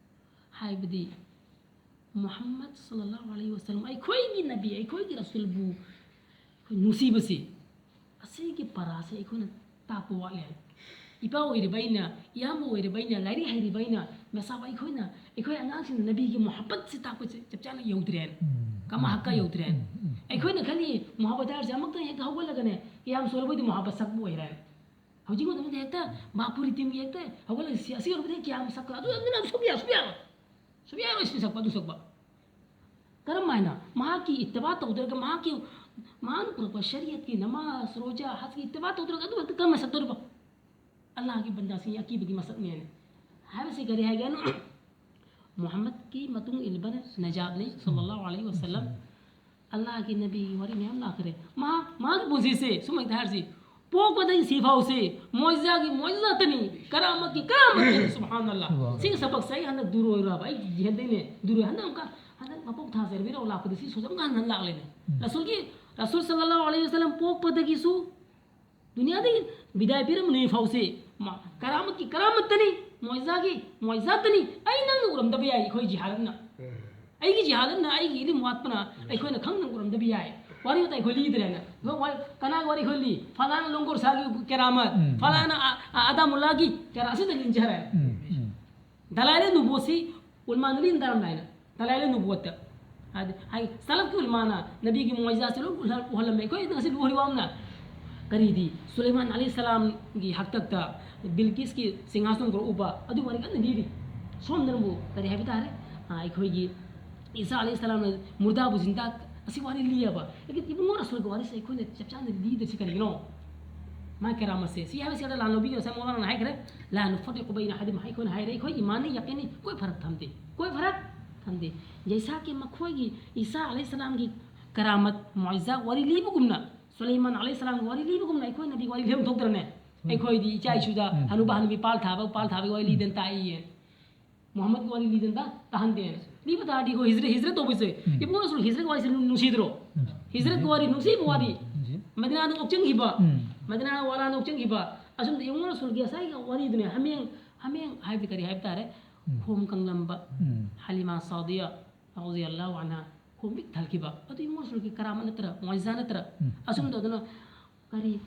ꯍꯥꯏꯕꯗꯤ ꯃꯨꯍꯝꯃꯗ ꯁꯜꯂꯜꯂꯥꯍꯨ ꯑꯂꯩꯍꯤ ꯋꯁꯜꯂꯝ, ꯑꯩꯈꯣꯏꯒꯤ ꯅꯕꯤ, ꯑꯩꯈꯣꯏꯒꯤ ꯔꯁꯨꯜꯕꯨ ꯑꯩꯈꯣꯏ ꯅꯨꯡꯁꯤꯕꯁꯤ, ꯑꯁꯤꯒꯤ ꯄꯔꯥꯁꯦ ꯑꯩꯈꯣꯏꯅ ꯇꯥꯛꯄ ꯋꯥꯠꯂꯦ꯫ ꯏꯄꯥ ꯑꯣꯏꯔꯤꯕ ꯑꯩꯅ, ꯏꯌꯥꯝꯕ ꯑꯣꯏꯔꯤꯕ ꯑꯩꯅ, ꯂꯥꯏꯔꯤꯛ ꯍꯩꯔꯤꯕ ꯑꯩꯅ, ꯃꯦꯁꯥꯕ ꯑꯩꯈꯣꯏꯅ, ꯑꯩꯈꯣꯏ ꯑꯉꯥꯡꯁꯤꯡꯅ ꯅꯕꯤꯒꯤ ꯃꯨꯍꯕꯠꯁꯤ ꯇꯥꯛꯄꯁꯦ ꯆꯞ ꯆꯥꯅ ꯌꯧꯗ꯭ꯔꯦ꯫ ꯎꯝ꯫ ꯀꯃꯥ ꯍꯛꯀ ꯌꯧꯗ꯭ꯔꯦ꯫ ꯎꯝ, ꯎꯝ꯫ ꯑꯩꯈꯣꯏꯅ ꯈꯜꯂꯤ ꯃꯨꯍꯕꯠ ꯍꯥꯏꯔꯤꯁꯦ ꯑꯃꯨꯛꯇꯪ ꯍꯦꯛꯇ ꯍꯧꯒꯠꯂꯒꯅꯦ, ꯀꯤꯌꯥꯝ ꯁꯣꯜꯂꯕꯣꯏꯗꯤ ꯃꯨꯍꯕꯠ ꯁꯛꯄ ꯑꯣꯏꯔꯦ꯫ ꯍꯧꯖꯤꯛ ꯃꯇꯝꯗ ꯍꯦꯛꯇ ꯕꯥꯄꯨꯔꯤ ꯇꯤꯝꯒꯤ ꯍꯦꯛꯇ ꯍꯧꯒꯠꯂꯒ ꯁꯤ-, ꯑꯁꯤ ꯑꯣꯏꯔꯕꯗꯤ ꯀꯤꯌꯥꯝ ꯁꯛꯄ, ꯑꯗꯨ, ꯑꯗꯨꯅ ꯑꯗꯨ ꯁꯛꯄ ꯌꯥ-, ꯁꯛꯄ ꯌꯥꯔꯣꯏ꯫ ꯁꯨꯡꯌꯥ ꯌꯥꯔꯣꯏ ꯁꯤ ꯁꯛꯄ, ꯑꯗꯨ ꯁꯛꯄ꯫ ꯀꯔꯝ ꯍꯥꯏꯅ ꯃꯍꯥꯛꯀꯤ ꯏꯠꯇꯤꯕꯥ ꯇꯧꯗ꯭ꯔꯒ, ꯃꯍꯥꯛꯀꯤ, ꯃꯍꯥꯛꯅ ꯄꯨꯔꯛꯄ ꯁꯔꯤꯌꯠꯀꯤ ꯅꯃꯥꯖ, ꯔꯣꯖꯥ, ꯍꯖꯀꯤ ꯏꯠꯇꯤꯕꯥ ꯇꯧꯗ꯭ꯔꯒ ꯑꯗꯨ ꯍꯦꯛꯇ ꯀꯔꯝꯅ ꯁꯠꯇꯣꯔꯤꯕ? ꯑꯜꯂꯥꯍꯒꯤ ꯕꯟꯗꯥꯁꯤꯡꯒꯤ ꯑꯀꯤꯕꯒꯤ ꯃꯁꯛꯅꯦꯅ ꯍꯥꯏꯕꯁꯤ ꯀꯔꯤ ꯍꯥꯏꯒꯦꯅꯣ? ꯃꯨꯍꯝꯃꯗꯀꯤ ꯃꯇꯨꯡ ꯏꯟꯕꯅ ꯅꯖꯥꯠꯅꯤ, ꯁꯜꯂꯜꯂꯥꯍꯨ ꯑꯂꯩꯍꯤ ꯋꯥꯁꯜꯂꯝ꯫ ꯑꯜꯂꯥꯍꯒꯤ ꯅꯕꯤꯒꯤ ꯋꯥꯔꯤ ꯃꯌꯥꯝ ꯂꯥꯛꯈ꯭ꯔꯦ꯫ ꯃꯍꯥꯛ, ꯃꯍꯥꯛꯀꯤ ꯄꯨꯟꯁꯤꯁꯦ ꯁꯨꯝ ꯍꯦꯛꯇ ꯍꯥꯏꯔꯁꯤ, ꯄꯣꯛꯄꯗꯒꯤ ꯁꯤꯐꯥꯎꯁꯦ ꯃꯣꯏꯖꯥꯒꯤ ꯃꯣꯏꯖꯥꯇꯅꯤ, ꯀꯔꯥꯃꯠꯀꯤ ꯀꯔꯥꯃꯠꯇꯅꯤ꯫ ꯁꯨꯕꯍꯥꯟ ꯑꯜꯂꯥꯍ꯫ ꯁꯨꯕꯍꯥꯟ ꯑꯜꯂꯥꯍ꯫ ꯁꯤꯒꯤ ꯁꯕꯛꯁꯦ ꯑꯩ ꯍꯟꯗꯛ ꯗꯨꯔ ꯑꯣꯏꯔꯨꯔꯕ, ꯑꯩ ꯍꯟꯗꯛꯅꯦ ꯗꯨꯔ ꯑꯣꯏ꯫ ꯍꯟꯗꯛ ꯑꯃꯨꯛꯀ, ꯍꯟꯗꯛ ꯃꯄꯣꯛ ꯊꯥ ꯁꯦꯂꯦꯕ꯭ꯔꯦꯠ ꯇꯧ ꯂꯥꯛꯄꯗ ꯁꯤ ꯁꯣꯖꯝ ꯈꯥꯟ ꯍꯟ ꯂꯥꯛꯂꯦꯅꯦ꯫ ꯎꯝ꯫ ꯔꯁꯨꯜꯒꯤ, ꯔꯁꯨꯜ ꯁꯜꯂꯜꯂꯥꯍꯨ ꯑꯂꯩꯍꯤ ꯋꯥꯁꯜꯂꯝ ꯄꯣꯛꯄꯗꯒꯤꯁꯨ ꯗꯨꯅꯤꯌꯥꯗꯒꯤ ꯕꯤꯗꯥꯏ ꯄꯤꯔꯝꯕ ꯅꯨꯃꯤꯠ ꯐꯥꯎꯁꯦ ꯃꯥ ꯀꯔꯥꯃꯠꯀꯤ ꯀꯔꯥꯃꯠꯇꯅꯤ, ꯃꯣꯏꯖꯥꯒꯤ ꯃꯣꯏꯖꯥꯇꯅꯤ꯫ ꯑꯩ ꯅꯪꯅ ꯎꯔꯝꯗꯕ ꯌꯥꯏ, ꯑꯩꯈꯣꯏ ꯖꯤꯍꯥꯂꯠꯅ꯫ ꯑꯩꯒꯤ ꯖꯤꯍꯥꯂꯠꯅ, ꯑꯩꯒꯤ ꯏꯂꯤꯝ ꯋꯥꯠꯄꯅ ꯑꯩꯈꯣꯏꯅ ꯈꯪꯗꯅ ꯎꯔꯝꯗꯕ ꯌꯥꯏ꯫ ꯋꯥꯔꯤ ꯋꯥꯇꯥꯏ ꯑꯩꯈꯣꯏ ꯂꯤꯗ꯭ꯔꯦꯅ꯫ ꯑꯩꯈꯣꯏ ꯋꯥꯔꯤ, ꯀꯅꯥꯒꯤ ꯋꯥꯔꯤ ꯑꯩꯈꯣꯏ ꯂꯤ? ꯐꯂꯥꯅ ꯂꯣꯡꯒꯣꯔ ꯁꯥꯒꯤ ꯀꯦꯔꯥꯃꯠ, ꯎꯝ꯫ ꯐꯂꯥꯅ ꯑ-, ꯑ-, ꯑꯗꯥ ꯃꯨꯜꯂꯥꯒꯤ ꯀꯦꯔꯥ-, ꯑꯁꯤꯗ ꯂꯤꯟꯖꯔꯦ꯫ ꯎꯝ, ꯎꯝ꯫ ꯗꯂꯥꯏꯂ ꯅꯨꯕꯨꯋꯠꯁꯤ ꯎꯂꯃꯥꯅ ꯂꯤꯟ ꯗꯥꯔꯝꯗꯥꯏꯅ꯫ ꯗꯂꯥꯏꯂ ꯅꯨꯕꯨꯋꯠꯇ꯫ ꯑꯗ, ꯍꯥꯏ, ꯁꯂꯐꯀꯤ ꯎꯂꯃꯥꯅ ꯅꯕꯤꯒꯤ ꯃꯣꯏꯖꯥꯁꯤ ꯂꯣꯏ ꯎꯍꯜ-, ꯎꯍꯜꯂꯝꯃꯦ꯫ ꯑꯩꯈꯣꯏ ꯉꯁꯤ ꯎꯍꯜꯂꯤꯕ ꯑꯃꯅ ꯀꯔꯤꯗꯤ ꯁꯨꯂꯩꯃꯥꯟ ꯑꯂꯩꯍꯤ ꯁꯂꯥꯝꯒꯤ ꯍꯥꯛꯇꯛꯇ ꯕꯤꯜꯀꯤꯁꯀꯤ ꯁꯤꯡꯍꯥꯁꯟ ꯎꯕ ꯑꯗꯨꯒꯤ ꯋꯥꯔꯤ ꯀꯟꯅ ꯂꯤꯔꯤ꯫ ꯁꯣꯝꯗꯅꯕꯨ ꯀꯔꯤ ꯍꯥꯏꯕ ꯇꯥꯔꯦ? ꯑ, ꯑꯩꯈꯣꯏꯒꯤ ꯏꯁꯥ ꯑꯂꯩꯍꯤ ꯁꯂꯥꯝꯅ ꯃꯨꯔꯗꯥꯕꯨ ꯖꯤꯟꯗꯥ, ꯑꯁꯤ ꯋꯥꯔꯤ ꯂꯤꯌꯦꯕ꯫ ꯂꯦꯀꯤꯟ ꯏꯕꯨꯡꯉꯣ ꯔꯁꯨꯜꯒꯤ ꯋꯥꯔꯤꯁꯦ ꯑꯩꯈꯣꯏꯅ ꯆꯞ ꯆꯥꯅ ꯂꯤꯗ꯭ꯔꯤꯁꯤ ꯀꯔꯤꯒꯤꯅꯣ? ꯃꯥ ꯀꯦꯔꯥꯃꯠꯁꯦ꯫ ꯁꯤ ꯍꯥꯏꯕꯁꯤ ꯑꯗ ꯂꯥꯟ ꯂꯧꯕꯤꯒꯅꯨ, ꯉꯁꯥꯏ ꯃꯧꯂꯥꯅꯥꯅ ꯍꯥꯏꯈ꯭ꯔꯦ꯫ ꯂꯥ ꯅꯨꯐꯔꯤꯀꯨ ꯕꯩꯅ ꯑꯍꯗꯤꯟ ꯃꯤꯟꯍꯨꯝ, ꯑꯩꯈꯣꯏꯅ ꯍꯥꯏꯔꯦ, ꯑꯩꯈꯣꯏ ꯏꯃꯥꯟꯅ ꯌꯥꯀꯤꯟꯅꯤ, ꯀꯣꯏ ꯐꯔꯛ ꯊꯝꯗꯦ, ꯀꯣꯏ ꯐꯔꯛ ꯊꯝꯗꯦ꯫ ꯖꯩꯁꯥ ꯀꯤ ꯃꯈꯣꯏꯒꯤ ꯏꯁꯥ ꯑꯂꯩꯍꯤ ꯁꯂꯥꯝꯒꯤ ꯀꯔꯥꯃꯠ, ꯃꯣꯏꯖꯥ ꯋꯥꯔꯤ ꯂꯤꯕꯒꯨꯝꯅ, ꯁꯨꯂꯩꯃꯥꯟ ꯑꯂꯩꯍꯤ ꯁꯂꯥꯝꯒꯤ ꯋꯥꯔꯤ ꯂꯤꯕꯒꯨꯝꯅ ꯑꯩꯈꯣꯏꯅꯗꯤ ꯋꯥꯔꯤ ꯂꯤꯐꯝ ꯊꯣꯛꯇ꯭ꯔꯅꯦ? ꯎꯝ꯫ ꯑꯩꯈꯣꯏꯗꯤ ꯏꯆꯥ ꯏꯁꯨꯗ ꯎꯝ꯫ ꯍꯅꯨꯕ ꯍꯅꯨꯕꯤ ꯄꯥꯜ ꯊꯥꯕ, ꯄꯥꯜ ꯊꯥꯕꯒꯤ ꯋꯥꯔꯤ ꯂꯤꯗꯅ ꯇꯥꯛꯏꯌꯦ꯫ ꯃꯨꯍꯝꯃꯗꯀꯤ ꯋꯥꯔꯤ ꯂꯤꯗꯅ ꯇꯥꯍꯟꯗꯦ꯫ ꯂꯤꯕ ꯇꯥꯔꯗꯤ ꯑꯩꯈꯣꯏ ꯍꯤꯖ꯭ꯔ, ꯍꯤꯖ꯭ꯔ ꯇꯧꯕꯁꯦ, ꯎꯝ꯫ ꯏꯕꯨꯡꯉꯣ ꯔꯁꯨꯜ ꯍꯤꯖ꯭ꯔꯒꯤ ꯋꯥꯔꯤꯁꯦ ꯅꯨꯡ-, ꯅꯨꯡꯁꯤꯗ꯭ꯔꯣ? ꯎꯝ꯫ ꯍꯤꯖ꯭ꯔꯠꯀꯤ ꯋꯥꯔꯤ, ꯅꯨꯡꯁꯤꯕ ꯋꯥꯔꯤ꯫ ꯅꯨꯡꯁꯤ꯫ ꯃꯗꯤꯅꯥꯗ ꯑꯣꯛꯆꯟꯈꯤꯕ, ꯎꯝ꯫ ꯃꯗꯤꯅꯥ ꯋꯥꯂꯥꯅ ꯑꯣꯛꯆꯟꯈꯤꯕ, ꯑꯁꯨꯝꯅ ꯏꯕꯨꯡꯉꯣ ꯔꯁꯨꯜꯒꯤ ꯉꯁꯥꯏꯒꯤ ꯋꯥꯔꯤꯗꯨꯅꯦ, ꯍꯥꯃꯦꯡ, ꯍꯥꯃꯦꯡ ꯍꯥꯏꯕꯗꯤ ꯀꯔꯤ ꯍꯥꯏꯕ ꯇꯥꯔꯦ? ꯎꯝ꯫ ꯈꯣꯝ ꯀꯪꯂꯝꯕ ꯎꯝ꯫ ꯍꯂꯤꯃꯥ ꯁꯥꯗꯤꯌꯥ ꯔꯗꯤꯌꯜꯂꯥꯍꯨ ꯑꯟꯍꯥ ꯈꯣꯝ ꯄꯤꯛ ꯊꯜꯈꯤꯕ꯫ ꯑꯗꯨ ꯏꯕꯨꯡꯉꯣ ꯔꯁꯨꯜꯒꯤ ꯀꯔꯥꯃꯠ ꯅꯠꯇ꯭ꯔꯥ? ꯃꯣꯏꯖꯥ ꯅꯠꯇ꯭ꯔꯥ? ꯎꯝ꯫ ꯑꯁꯨꯝ ꯇꯧꯗꯅ ꯀꯔꯤ,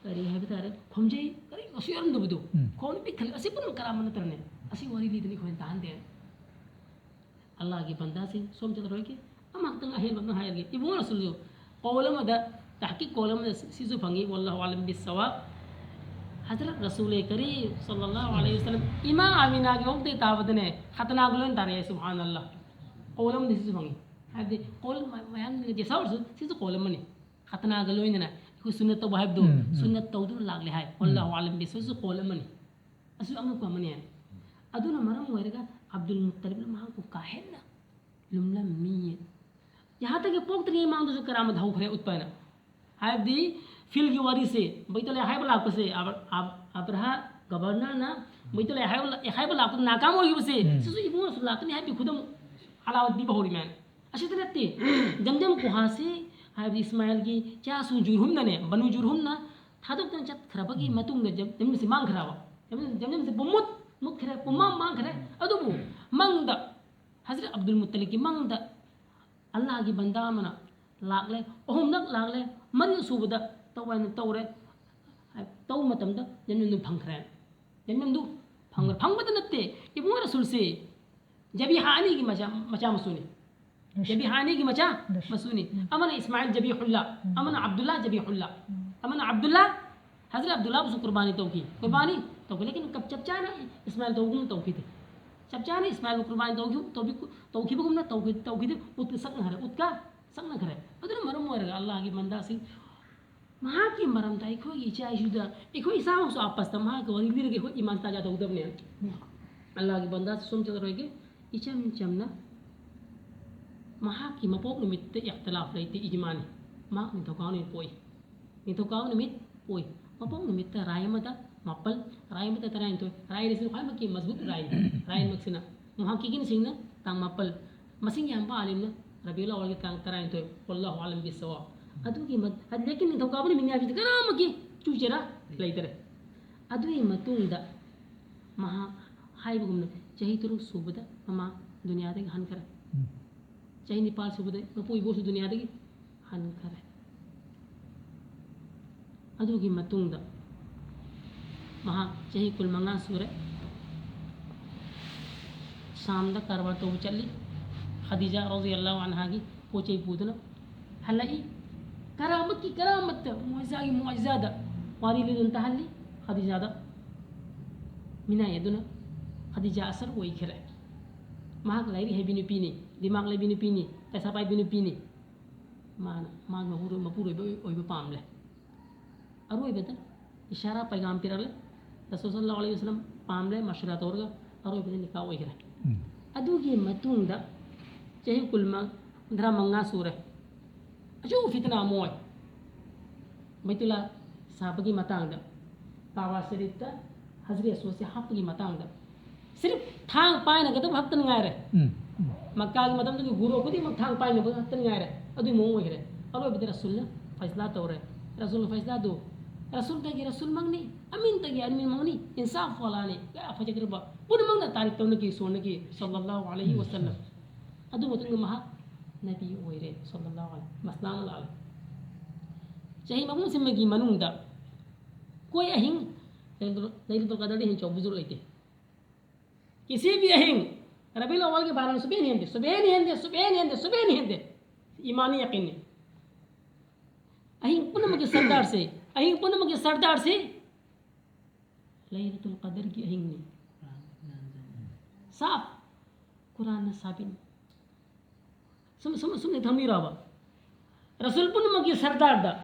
ꯀꯔꯤ ꯍꯥꯏꯕ ꯇꯥꯔꯦ, ꯈꯣꯝꯖꯩ, ꯀꯔꯤ ꯀꯩꯁꯨ ꯌꯥꯎꯔꯝꯗꯕꯗꯣ, ꯎꯝ꯫ ꯈꯣꯝ ꯄꯤꯛ ꯊꯜꯂꯤ, ꯑꯁꯤ ꯄꯨꯝꯅꯃꯛ ꯀꯔꯥꯃꯠ ꯅꯠꯇ꯭ꯔꯅꯦ? ꯑꯁꯤ ꯋꯥꯔꯤ ꯂꯤꯗꯅ ꯑꯩꯈꯣꯏꯅ ꯇꯥꯍꯟꯗꯦ꯫ ꯑꯜꯂꯥꯍꯒꯤ ꯕꯟꯗꯥꯁꯤꯡ, ꯁꯣꯝ ꯆꯠꯂꯔꯣꯏꯒꯦ, ꯑꯃꯈꯛꯇꯪ ꯑꯍꯦꯟꯕ ꯑꯃ ꯍꯥꯏꯔꯒꯦ꯫ ꯏꯕꯨꯡꯉꯣ ꯔꯁꯨꯜꯁꯨ ꯀꯧꯜ ꯑꯃꯗ, ꯇꯍꯀꯤꯛ ꯀꯧꯜ ꯑꯃꯗ ꯁꯤ-, ꯁꯤꯁꯨ ꯐꯪꯉꯤ, ꯋꯥꯜꯂꯥꯍꯨ ꯑꯥꯂꯝ ꯕꯤꯁꯁꯋꯥꯕ꯫ ꯍꯖꯔꯠ ꯔꯁꯨꯜ ꯀꯔꯤꯝ ꯁꯜꯂꯜꯂꯥꯍꯨ ꯑꯂꯩꯍꯤ ꯋꯥꯁꯜꯂꯝ, ꯏꯃꯥ ꯑꯃꯤꯅꯥꯒꯤ ꯃꯀꯣꯛꯇꯒꯤ ꯇꯥꯕꯗꯅꯦ, ꯈꯇꯅꯥꯒ ꯂꯣꯏꯅ ꯇꯥꯔꯛꯑꯦ, ꯁꯨꯕꯍꯥꯅꯜꯂꯥꯍ꯫ ꯀꯧꯜ ꯑꯃꯗ ꯁꯤꯁꯨ ꯐꯪꯉꯤ꯫ ꯍꯥꯏꯕꯗꯤ ꯀꯣꯜ ꯃꯌꯥꯝ ꯖꯦꯁꯥ ꯑꯣꯏꯔꯁꯨ ꯁꯤꯁꯨ ꯀꯣꯜ ꯑꯃꯅꯤ꯫ ꯈꯇꯅꯥꯒ ꯂꯣꯏꯅꯅ ꯑꯩꯈꯣꯏ ꯁꯨꯟꯅꯠ ꯇꯧꯕ ꯍꯥꯏꯕꯗꯣ, ꯎꯝ, ꯎꯝ꯫ ꯁꯨꯟꯅꯠ ꯇꯧꯗꯨꯅ ꯂꯥꯛꯂꯦ ꯍꯥꯏ꯫ ꯎꯝ꯫ ꯋꯥꯜꯂꯥꯍꯨ ꯑꯥꯂꯝ ꯕꯤꯁ, ꯁꯤꯁꯨ ꯀꯣꯜ ꯑꯃꯅꯤ꯫ ꯑꯁꯤꯁꯨ ꯑꯉꯛꯄ ꯑꯃꯅꯤ ꯍꯥꯏ꯫ ꯑꯗꯨꯅ ꯃꯔꯝ ꯑꯣꯏꯔꯒ ꯑꯕꯗꯨꯜ ꯃꯨꯠꯇꯂꯤꯕꯅ ꯃꯍꯥꯛꯄꯨ ꯀꯥ ꯍꯦꯟꯅ ꯂꯨꯝꯂꯝꯃꯤ꯫ ꯌꯥꯍꯥꯇꯒꯤ ꯄꯣꯛꯇ꯭ꯔꯤꯉꯩ ꯃꯃꯥꯡꯗꯁꯨ ꯀꯔꯥꯃꯠ ꯍꯧꯈ꯭ꯔꯦ ꯎꯠꯄꯅ꯫ ꯍꯥꯏꯕꯗꯤ ꯐꯤꯜꯒꯤ ꯋꯥꯔꯤꯁꯦ, ꯕꯩꯇꯨꯜ ꯍꯥꯏꯕ ꯂꯥꯛꯄꯁꯦ, ꯑꯕ-, ꯑꯕ-, ꯑꯕ꯭ꯔꯍꯥ ꯒꯕꯔꯅꯔꯅ ꯕꯩꯇꯨꯜ ꯍꯥꯏꯕ ꯂꯥꯛ-, ꯍꯥꯏꯕ ꯂꯥꯛꯄꯗ ꯅꯥꯀꯥꯝ ꯑꯣꯏꯈꯤꯕꯁꯦ, ꯎꯝ꯫ ꯁꯤꯁꯨ ꯏꯕꯨꯡꯉꯣꯁꯨ ꯂꯥꯛꯀꯅꯤ ꯍꯥꯏꯕꯒꯤ ꯈꯨꯗꯝ ꯑꯂꯥꯎꯠ ꯄꯤꯕ ꯍꯧꯔꯤ ꯃꯌꯥꯝ꯫ ꯑꯁꯤꯗ ꯅꯠꯇꯦ, ꯖꯝꯖꯝ ꯒꯨꯍꯥꯁꯤ ꯍꯥꯏꯕꯗꯤ ꯏꯁꯃꯥꯏꯜꯒꯤ ꯆꯥꯁꯨ ꯖꯨꯔꯍꯨꯝꯅꯅꯦ, ꯕꯅꯨ ꯖꯨꯔꯍꯨꯝꯅ ꯊꯥꯗꯣꯛꯇꯅ ꯆꯠꯈ꯭ꯔꯕꯒꯤ ꯎꯝ꯫ ꯃꯇꯨꯡꯗ ꯖꯝ-, ꯖꯝꯖꯝꯁꯤ ꯃꯥꯡꯈ꯭ꯔꯕ꯫ ꯖꯝꯖꯝ-, ꯖꯝꯖꯝꯁꯤ ꯄꯨꯝꯃꯨꯠ ꯃꯨꯠꯈ꯭ꯔꯦ, ꯄꯨꯝꯃꯥꯡ ꯃꯥꯡꯈ꯭ꯔꯦ꯫ ꯑꯗꯨꯕꯨ ꯃꯪꯗ, ꯍꯖꯔꯠ ꯑꯕꯗꯨꯜ ꯃꯨꯠꯇꯂꯤꯕꯀꯤ ꯃꯪꯗ ꯑꯜꯂꯥꯍꯒꯤ ꯕꯟꯗꯥ ꯑꯃꯅ ꯂꯥꯛꯂꯦ, ꯑꯍꯨꯝꯂꯛ ꯂꯥꯛꯂꯦ, ꯃꯔꯤ ꯁꯨꯕꯗ ꯇꯧ ꯍꯥꯏꯅ ꯇꯧꯔꯦ꯫ ꯇꯧꯕ ꯃꯇꯝꯗ ꯖꯝꯖꯝꯗꯨ ꯐꯪꯈ꯭ꯔꯦ꯫ ꯖꯝꯖꯝꯗꯨ ꯐꯪꯈ꯭ꯔꯦ꯫ ꯐꯪꯕꯗ ꯅꯠꯇꯦ, ꯏꯕꯨꯡꯉꯣ ꯔꯁꯨꯜꯁꯦ ꯖꯕꯤꯍꯥ ꯑꯅꯤꯒꯤ ꯃꯆꯥ, ꯃꯆꯥ ꯃꯁꯨꯅꯤ꯫ ꯖꯕꯤꯍꯥ ꯑꯅꯤꯒꯤ ꯃꯆꯥ ꯃꯁꯨꯅꯤ꯫ ꯑꯃꯅ ꯏꯁꯃꯥꯏꯜ ꯖꯕꯤꯍꯨꯜꯂꯥ, ꯑꯃꯅ ꯑꯕꯗꯨꯜꯂꯥ ꯖꯕꯤꯍꯨꯜꯂꯥ꯫ ꯑꯃꯅ ꯑꯕꯗꯨꯜꯂꯥ, ꯍꯖꯔꯠ ꯑꯕꯗꯨꯜꯂꯥꯕꯨꯁꯨ ꯀꯨꯔꯕꯥꯅꯤ ꯇꯧꯈꯤ꯫ ꯀꯨꯔꯕꯥꯅꯤ ꯇꯧꯈꯤ, ꯂꯦꯀꯤꯟ ꯀꯞ-, ꯆꯞ ꯆꯥꯅ ꯏꯁꯃꯥꯏꯜ ꯇꯧꯕꯒꯨꯝ ꯇꯧꯈꯤꯗꯦ꯫ ꯆꯞ ꯆꯥꯅ ꯏꯁꯃꯥꯏꯜꯕꯨ ꯀꯨꯔꯕꯥꯅꯤ ꯇꯧꯈꯤ-, ꯇꯧꯕꯤ-, ꯇꯧꯈꯤꯕꯒꯨꯝꯅ ꯇꯧꯈꯤ-, ꯇꯧꯈꯤꯗꯦ꯫ ꯎꯠꯇ ꯁꯛꯅꯈ꯭ꯔꯦ, ꯎꯠꯀ ꯁꯛꯅꯈ꯭ꯔꯦ꯫ ꯑꯗꯨꯅ ꯃꯔꯝ ꯑꯣꯏꯔꯒ ꯑꯜꯂꯥꯍꯒꯤ ꯕꯟꯗꯥꯁꯤꯡ ꯃꯍꯥꯛꯀꯤ ꯃꯔꯝꯗ ꯑꯩꯈꯣꯏꯒꯤ ꯏꯆꯥ ꯏꯁꯨꯗ, ꯑꯩꯈꯣꯏ ꯏꯁꯥꯃꯛꯁꯨ ꯑꯥꯄꯁꯇ ꯃꯍꯥꯛꯀꯤ ꯋꯥꯔꯤ ꯂꯤꯔꯒ ꯑꯩꯈꯣꯏ ꯏꯃꯥꯟ ꯇꯥꯖꯥ ꯇꯧꯗꯕꯅꯦ꯫ ꯑꯜꯂꯥꯍꯒꯤ ꯕꯟꯗꯥꯁꯨ ꯁꯨꯝ ꯆꯠꯂꯔꯣꯏꯒꯦ꯫ ꯏꯆꯝ ꯆꯝꯅ ꯃꯍꯥꯛꯀꯤ ꯃꯄꯣꯛ ꯅꯨꯃꯤꯠꯇ ꯏꯈꯇꯤꯂꯥꯐ ꯂꯩꯇꯦ, ꯏꯖꯃꯥꯅꯤ꯫ ꯃꯍꯥꯛ ꯅꯤꯡꯊꯧꯀꯥꯕ ꯅꯨꯃꯤꯠ ꯄꯣꯛꯏ꯫ ꯅꯤꯡꯊꯧꯀꯥꯕ ꯅꯨꯃꯤꯠ ꯄꯣꯛꯏ꯫ ꯃꯄꯣꯛ ꯅꯨꯃꯤꯠꯇ ꯔꯥꯏ ꯑꯃꯗ ꯃꯥꯄꯜ, ꯔꯥꯏ ꯑꯃꯗ ꯇꯔꯥꯅꯤꯊꯣꯏ, ꯔꯥꯏ ꯑꯁꯤ ꯈ꯭ꯋꯥꯏꯃꯛꯀꯤ ꯃꯖꯕꯨꯠ ꯔꯥꯏꯅꯤ꯫ ꯔꯥꯏꯃꯛꯁꯤꯅ ꯃꯨꯍꯛꯀꯤꯀꯤꯟꯁꯤꯡꯅ ꯇꯥꯡ ꯃꯥꯄꯜ, ꯃꯁꯤꯡ ꯌꯥꯝꯕ ꯑꯥꯂꯤꯝꯅ ꯔꯕꯤꯎꯜ ꯑꯋꯥꯜꯒꯤ ꯇꯥꯡ ꯇꯔꯥꯅꯤꯊꯣꯏ꯫ ꯋꯥꯜꯂꯥꯍꯨ ꯑꯥꯂꯝ ꯕꯤꯁꯁꯋꯥꯕ꯫ ꯑꯗꯨꯒꯤ ꯃ-, ꯂꯦꯀꯤꯟ ꯅꯤꯡꯊꯧꯀꯥꯕ ꯅꯨꯃꯤꯠꯅꯤ ꯍꯥꯏꯕꯁꯤꯗꯤ ꯀꯅꯥꯃꯛꯀꯤ ꯆꯨ ꯆꯦꯔꯥ ꯂꯩꯇꯔꯦ꯫ ꯑꯗꯨꯒꯤ ꯃꯇꯨꯡꯗ ꯃꯍꯥꯛ ꯍꯥꯏꯕꯒꯨꯝꯅ ꯆꯍꯤ ꯇꯔꯨꯛ ꯁꯨꯕꯗ ꯃꯃꯥ ꯗꯨꯅꯤꯌꯥꯗꯒꯤ ꯍꯟꯈ꯭ꯔꯦ꯫ ꯎꯝ꯫ ꯆꯍꯤ ꯅꯤꯄꯥꯜ ꯁꯨꯕꯗ ꯃꯄꯨ ꯏꯕꯣꯛꯁꯨ ꯗꯨꯅꯤꯌꯥꯗꯒꯤ ꯍꯟꯈꯔꯦ꯫ ꯑꯗꯨꯒꯤ ꯃꯇꯨꯡꯗ ꯃꯍꯥꯛ ꯆꯍꯤ ꯀꯨꯟꯃꯉꯥ ꯁꯨꯔꯦ꯫ ꯁꯥꯝꯗ ꯀꯔꯕꯥꯔ ꯇꯧꯕ ꯆꯠꯂꯤ꯫ ꯈꯗꯤꯖꯥ ꯔꯖꯤꯌꯜꯂꯥꯍꯨ ꯑꯟꯍꯥꯒꯤ ꯄꯣꯠ ꯆꯩ ꯄꯨꯗꯨꯅ ꯍꯜꯂꯛꯏ꯫ ꯀꯔꯥꯃꯠꯀꯤ ꯀꯔꯥꯃꯠꯇ, ꯃꯨꯑꯖꯤꯖꯥꯒꯤ ꯃꯨꯑꯖꯤꯖꯥꯗ ꯋꯥꯔꯤ ꯂꯤꯗꯨꯅ ꯇꯥꯍꯜꯂꯤ꯫ ꯈꯗꯤꯖꯥꯗ ꯃꯤꯅꯥꯏ ꯑꯗꯨꯅ ꯈꯗꯤꯖꯥ ꯑꯁꯔ ꯑꯣꯏꯈꯔꯦ꯫ ꯃꯍꯥꯛ ꯂꯥꯏꯔꯤꯛ ꯍꯩꯕꯤ ꯅꯨꯄꯤꯅꯤ, ꯗꯤꯃꯥꯛ ꯂꯩꯕꯤ ꯅꯨꯄꯤꯅꯤ, ꯄꯩꯁꯥ ꯄꯥꯏꯕꯤ ꯅꯨꯄꯤꯅꯤ꯫ ꯃꯥꯅ ꯃꯥꯒꯤ ꯃꯄꯨꯔꯣꯏ- ꯃꯄꯨꯔꯣꯏꯕ ꯑꯣꯏꯕ ꯄꯥꯝꯂꯦ꯫ ꯑꯔꯣꯏꯕꯗ ꯏꯁꯥꯔꯥ ꯄꯩꯒꯥꯝ ꯄꯤꯔꯛꯂꯦ꯫ ꯔꯁꯨꯜ ꯁꯜꯂꯜꯂꯥꯍꯨ ꯑꯂꯩꯍꯤ ꯋꯥꯁꯜꯂꯝ ꯄꯥꯝꯂꯦ, ꯃꯁꯨꯔꯥ ꯇꯧꯔꯒ ꯑꯔꯣꯏꯕꯗ ꯅꯤꯀꯥ ꯑꯣꯏꯈ꯭ꯔꯦ꯫ ꯑꯗꯨꯒꯤ ꯃꯇꯨꯡꯗ ꯆꯍꯤ ꯀꯨꯟ ꯃ- ꯀꯨꯟꯊ꯭ꯔꯥ ꯃꯉꯥ ꯁꯨꯔꯦ꯫ ꯑꯆꯧꯕ ꯐꯤꯇꯅꯥ ꯑꯃ ꯑꯣꯏ꯫ ꯕꯩꯇꯨꯂꯥ ꯁꯥꯕꯒꯤ ꯃꯇꯥꯡꯗ, ꯀꯥꯕꯥ ꯁꯔꯤꯐꯇ ꯍꯖꯔꯤ ꯑꯁꯋꯗꯁꯦ ꯍꯥꯞꯄꯒꯤ ꯃꯇꯥꯡꯗ꯫ ꯁꯤꯔꯐ ꯊꯥꯡ ꯄꯥꯏꯅꯒꯗꯕ ꯈꯛꯇꯅ ꯉꯥꯏꯔꯦ꯫ ꯃꯛꯀꯥꯒꯤ ꯃꯇꯝꯗꯨꯒꯤ ꯒꯨꯔꯨ ꯈꯨꯗꯤꯡꯃꯛ ꯊꯥꯡ ꯄꯥꯏꯅꯕ ꯈꯛꯇꯅ ꯉꯥꯏꯔꯦ꯫ ꯑꯗꯨꯒꯤ ꯃꯑꯣꯡ ꯑꯣꯏꯈ꯭ꯔꯦ꯫ ꯑꯔꯣꯏꯕꯗ ꯔꯁꯨꯜꯅ ꯐꯩꯁꯂꯥ ꯇꯧꯔꯦ꯫ ꯔꯁꯨꯜꯅ ꯐꯩꯁꯂꯥꯗꯨ ꯔꯁꯨꯜꯗꯒꯤ ꯔꯁꯨꯜꯃꯛꯅꯤ, ꯑꯃꯤꯟꯗꯒꯤ ꯑꯃꯤꯟꯃꯛꯅꯤ, ꯏꯟꯁꯥꯐ ꯋꯥꯂꯥꯅꯤ, ꯀꯌꯥ ꯐꯖꯈ꯭ꯔꯕ, ꯄꯨꯝꯅꯃꯛꯅ ꯇꯥꯔꯤꯐ ꯇꯧꯅꯈꯤ, ꯁꯣꯟꯅꯈꯤ, ꯁꯜꯂꯜꯂꯥꯍꯨ ꯑꯂꯩꯍꯤ ꯋꯥꯁꯜꯂꯝ꯫ ꯑꯗꯨ ꯃꯇꯨꯡꯗ ꯃꯍꯥꯛ ꯅꯕꯤ ꯑꯣꯏꯔꯦ, ꯁꯜꯂꯜꯂꯥꯍꯨ ꯑꯂꯩꯍꯤ ꯃꯁꯂꯥꯝ ꯂꯥꯛꯑꯦ꯫ ꯆꯍꯤ ꯃꯄꯨꯝ ꯁꯤꯟꯕꯒꯤ ꯃꯅꯨꯡꯗ ꯀꯣꯏ ꯑꯍꯤꯡ ꯂꯩꯂꯇꯨꯜ ꯂꯩꯂꯇꯨꯜ ꯀꯗꯔꯗꯤ ꯍꯦꯟꯅ ꯆꯥꯎꯕ ꯖꯨꯔ ꯂꯩꯇꯦ꯫ ꯀꯤꯁꯤ ꯚꯤ ꯑꯍꯤꯡ ꯔꯕꯤꯎꯜ ꯑꯋꯜꯒꯤ ꯕꯥꯔꯥꯅ ꯁꯨꯞꯍꯦꯟ ꯍꯦꯟꯗꯦ, ꯁꯨꯞꯍꯦꯟ ꯍꯦꯟꯗꯦ, ꯁꯨꯞꯍꯦꯟ ꯍꯦꯟꯗꯦ, ꯁꯨꯞꯍꯦꯟ ꯍꯦꯟꯗꯦ꯫ ꯏꯃꯥꯅꯤ ꯌꯥꯀꯤꯟꯅꯤ꯫ ꯑꯍꯤꯡ ꯄꯨꯝꯅꯃꯛꯀꯤ ꯁꯔꯗꯥꯔꯁꯤ, ꯑꯍꯤꯡ ꯄꯨꯝꯅꯃꯛꯀꯤ ꯁꯔꯗꯥꯔꯁꯤ ꯂꯩꯂꯇꯨꯜ ꯀꯗꯔꯒꯤ ꯑꯍꯤꯡꯅꯤ꯫ ꯁꯥꯐ ꯀꯨꯔꯥꯟꯅ ꯁꯥꯕꯤꯅꯤ꯫ ꯁꯨꯝ ꯁꯨꯝ ꯁꯨꯝ ꯊꯝꯕꯤꯔꯕ? ꯔꯁꯨꯜ ꯄꯨꯝꯅꯃꯛꯀꯤ ꯁꯔꯗꯥꯔꯗ